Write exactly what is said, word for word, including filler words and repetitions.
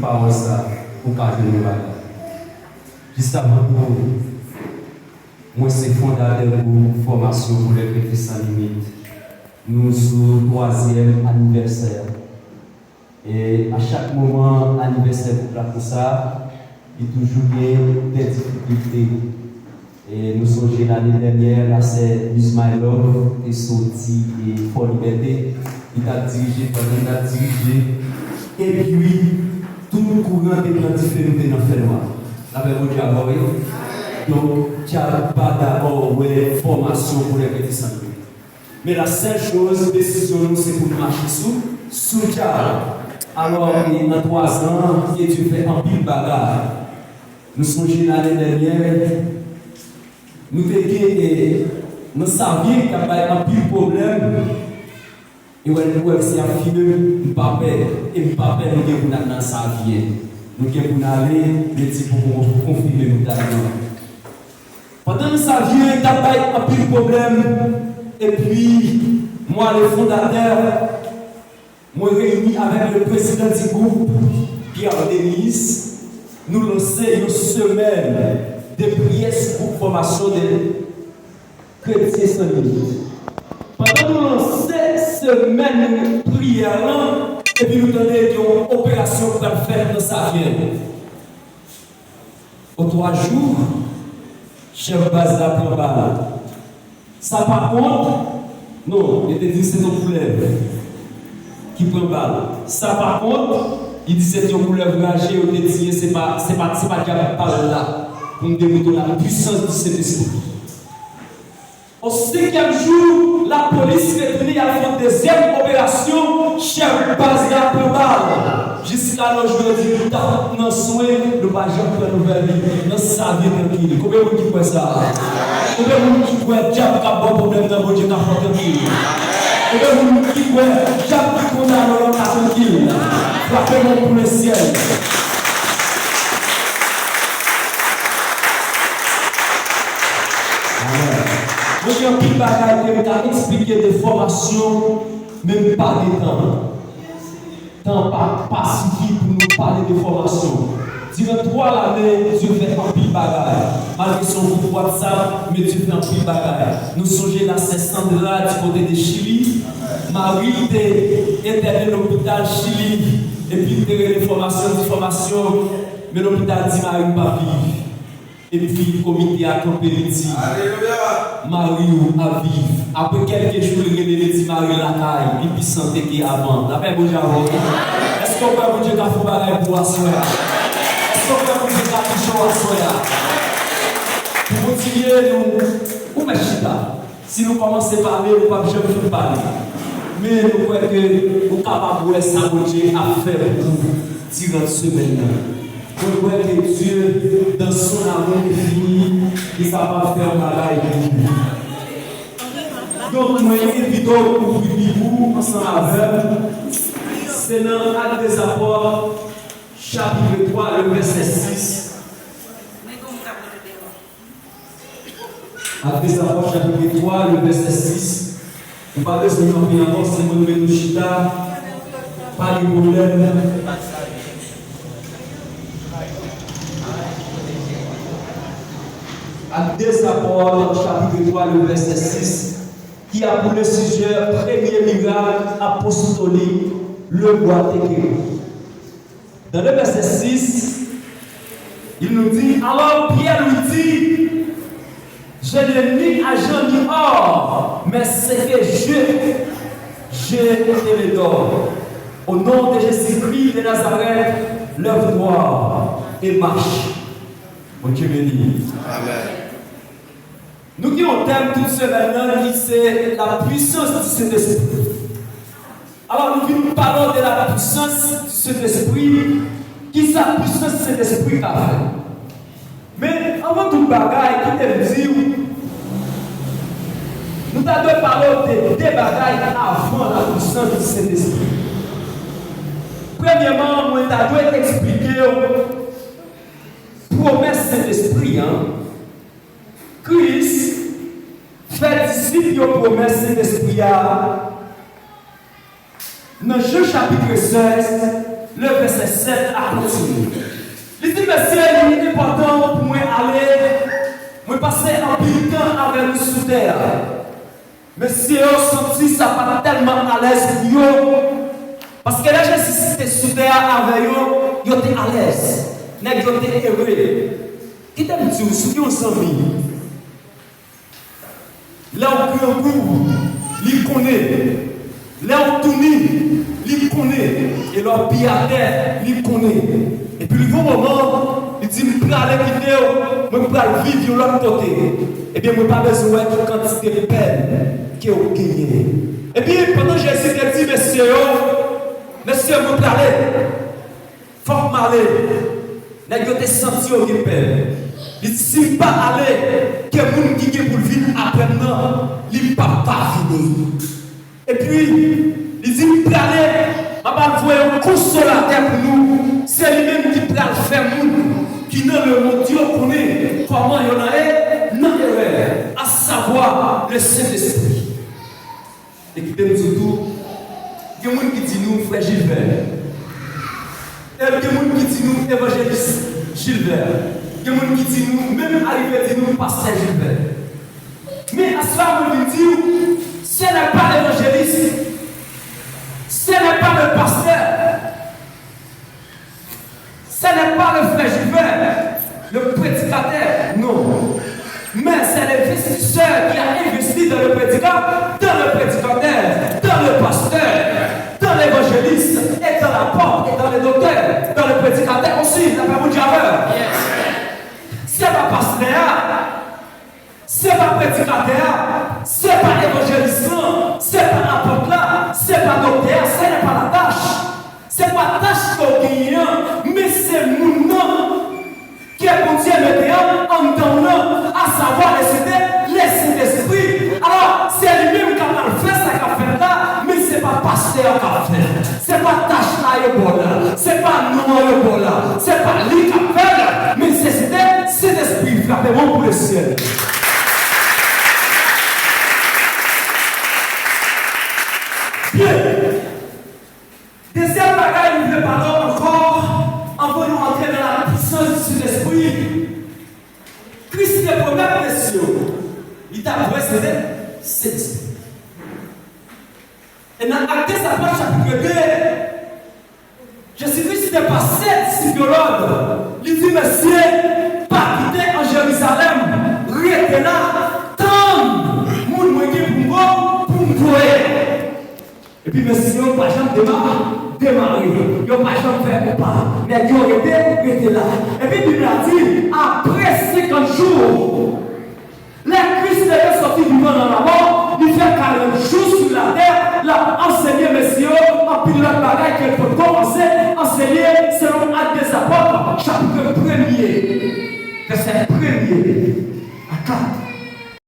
Pawòl sa pou ka jwenn yon bagay. Jis avan tou, mwen se fondatè gwoup Fòmasyon pou lè Kretyen San Limit. Nou sou twazyèm anivèsè. E a chak moman anivèsè gwoup la konsa, li toujou gen de difikilte. E nou sonje lane dènyè, la sè Miss My Love te soti e Fò Libète, li t ap dirije, pandan l t ap dirije, epi tout kouran te pran dife, nou te nan fènwa. Lapè Bondye avè w, wi. Donk, dyab pa dakò wè fòmasyon pou lè Kretyen San Limit. Men la sèl choz, desizyon nou se pou n mache sou, sou dyab. Alò, e nan twazan, ke Dye fè anpil bagay. Nou sonje lane dènyè, nou te gen, e, nan Savyen ki t ap bay anpil pwoblèm. E wè, nou wè se ap fini, m pa pè. E m pa pè nou gen pou n al nan Savyen. Nou gen pou n ale, men Dye poko konfime nou dat lan. Pandan nou Savyen t ap bay anpil pwoblèm, epi mwen, le fondatè, mwen reyini avèk le président du groupe, Pierre Denis, nou lanse yon semèn de priyè sou gwoup fòmasyon de Kretyen San Limit. Pandan nou lanse semèn priyè lan, epi nou tande gen yon operasyon k pral fèt nan Savyen. O twa jou, chèf baz la pran bal. Sa pa kont, non, yo te di se yon koulèv ki pran bal. Sa pa kont, li di se yon koulèv raje yo te tiye, se pa, se pa, se pa dyab bal la. Pou n demoute la pwisans di Sentespri. O senkyèm jou, lapolis retounen, y al fè yon dezyèm operasyon, chèf baz la pran bal. Jiska nos jours, yo di nou t ap nan swen, nou pa janm pran nouvèl li. Nan Savyen trankil. Konbyen moun ki kwè sa? Konbyen moun ki kwè dyab k ap ba w pwoblèm nan Bondye ka fè w trankil? Konbyen moun ki kwè dyab ki kondane w lan ka trankil? Frape men w pou lesyèl. Amèn. Mwen gen anpil bagay ke m ka eksplike de fòmasyon, men m pa gen tan. Tan pa, pa sifi pou nou pale de fòmasyon. Diran twa lane, Dye fè anpil bagay. Malgre se yon gwoup WhatsApp, men Dye fè anpil bagay. Nou sonje la sè Sandra di kote de Chili. Mari l te entène lopital Chili. Epi l te rele fòmasyon, di fòmasyon, men lopital di mari m p ap viv. Epi komite a kanpe, li di, alelouya, mari w ap viv. Apre kèlke jou, li rele, li di mari l lakay, li pi sante ke avan. Lapè Bondye avè w. Èske w kwè Bondye ka fè yon bagay pou w aswè a? Èske w kwè Bondye ka touche w aswè a? Pou kontinye, nou, ou mèt chita. Si nou kòmanse pale, nou p ap janm fin pale. Men nou kwè ke ou kapab wè sa Bondye ap fè pou ou diran semèn nan. Mwen kwè ke Dieu, dans son amour infini, li kapab fè yon bagay pou ou. Donk, mwen envite w ouvri Bib ou ansanm avè m. Se nan Actes des Apôtres, chapitre twa, le vèsè sis. Actes des Apôtres, chapitre twa, le vèsè sis. Nou pa bezwen kanpe ankò, si mwen mete nou chita, pa gen pwoblèm. Actes des Apôtres, chapitre twa, le vèsè sis, qui a pour le sujet premier miracle apostolique, le bois Tékeri. Dans le verset six, il nous dit, alors Pierre lui dit, je n'ai ni argent ni or, mais ce que j'ai, je te le donne. Au nom de Jésus-Christ de Nazareth, lève-toi et marche. Bondye beni. Amen. Nou gen yon tèm tout semèn nan ki se la puissance du Saint-Esprit. Alò, nou vin pale w de la puissance du Saint-Esprit. Kisa puissance Saint-Esprit ka fè? Men, anvan tout bagay, kite m di w, nou ta dwe pale w de de bagay avan la puissance du Saint-Esprit. Premyèman, mwen ta dwe eksplike w pwomès Sentespri a. Kris fè disip yo pwomès Sentespri a nan Jan chapit sèz, Le vèsè sèt a kontinye. Li di, mesye, li enpòtan pou mwen ale. Mwen pase anpil tan avè nou sou tè a. Mesye yo santi sa pa t tèlman alèz pou yo. Paske lè Jezi te sou tè a avè yo, yo te alèz. Nèg yo te ere. Kite m di w, si w gen yon zanmi, lè w grangou, li konnen. Lè w touni, li konnen. E lè w pye atè, li konnen. Epi rive yon moman, li di, m prale kite w, mwen pral viv yon lòt kote. Ebyen, mwen pa bezwen wè ki kantite pèn ke w genyen. Epi, pandan Jezi te di mesye yo, mesye, mwen prale. Fòk m ale. Nèg yo te santi yo gen pè. Li di, si m pa ale, ke moun ki gen pou l vin apre m nan, li p ap ka vini. Epi, li di, m prale, m ap al voye yon konsolatè pou nou. Se li menm ki pral fè moun ki nan lemonn yo konnen kòman yo nan e, nan erè, asavwa le Sentespri. E kite m di w tou, gen moun ki di nou frè Jilvè. E gen moun ki di nou evanjelis Jilvè. Gen moun ki di nou, menm arive di nou pastè Jilvè. Men aswè a mwen vin di w, ce n'est pas l'évangéliste, ce n'est pas le pasteur. Ce n'est pas le frère Jilvè, le prédicateur, non. Mais c'est l'investisseur qui a investi dans le prédicat, dans le prédicateur, dans le pasteur, dans l'évangéliste, et dans l'apôtre, et dans le docteur, dans le prédicateur aussi. N ap fè moun javè. Se pa pastè a. Se pa predikatè a, se pa evanjelis lan, se pa apòt la, se pa doktè a, ce n'est pas la tâche. Se pa tach ke w genyen an, men se moun nan ke Bondye mete an anndan w lan, asavwa le Sentespri. Alò, se li menm k ap al fè sa k ap fèt la, men se pa pastè a k ap fè l. Se pa tach la yo ba w la. Se pa non an yo ba w la. Se pa li k ap fè l. Men se Sentè-, Sentespri frape men w pou lesyèl. Byen. Dezyèm bagay m vle pale w ankò, anvan nou antre nan la puissance du Saint-Esprit, Kris te pwomèt mesye yo, li t ap voye Sentè-, Sentespri. E nan Actes des Apôtres, chapitre deux, Jezi Kris te pase disip yo lòd. Li di, mesye, pa kite an Jerizalèm, rete la, tann moun mwen gen pou m vo-, pou m voye. Epi mesye yo pa janm dema-, demare. Yo pa janm fè yon pa. Nèg yo rete, rete la. Epi Bib la di, apre senkant jou, lè Kris leve soti vivan nan lamò, li fè karant jou sou latè, l ap ansenye mesye yo anpil lòt bagay ke l potko anse-, ansenye selon Actes des Apôtres, chapitre premye, vèsè premye a kat.